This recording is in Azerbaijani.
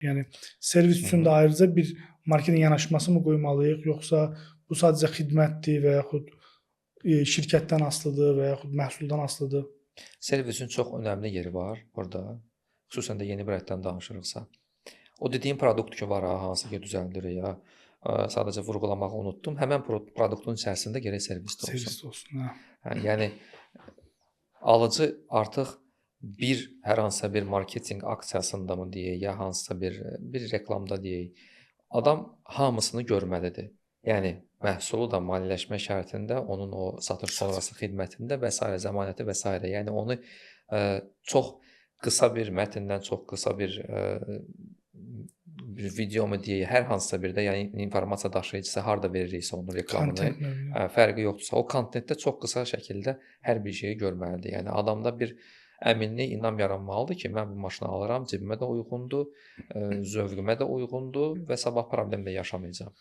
Yəni servis üçün də ayrıca bir marketinq yanaşması mı qoymalıyıq, yoxsa bu sadəcə xidmətdir və yaxud şirkətdən asılıdır və yaxud məhsuldan asılıdır? Servisin çox önəmli yeri var burada. Xüsusən də yeni brenddən danışırıqsa. O dediyim produkt ki var ha, hansı ki düzəldirik ya, sadəcə vurğulamağı unutdum. Həmin produktun içərisində gərək servis də olsun. Servis də olsun, hə. Hə, yəni alıcı artıq bir hər hansısa bir marketinq aksiyasında mı deyək, ya hansısa bir reklamda deyək, adam hamısını görməlidir. Yəni məhsulu da maliyyələşmə şərtində, onun o satış sonrası xidmətində və sairə, zəmanəti və sairə. Yəni onu çox qısa bir mətndən, çox qısa bir video mu deyək, hər hansısa bir də, yəni informasiya daşıyıcısı harda veririksə onun reklamını, Kontent növü. Hə, fərqi yoxdursa, o kontentdə çox qısa şəkildə hər bir şeyi görməlidir. Yəni adamda bir əminlik, inam yaranmalıdır ki, mən bu maşını alıram, cibimə də uyğundur, zövqümə də uyğundur və sabah problem də yaşamayacağam.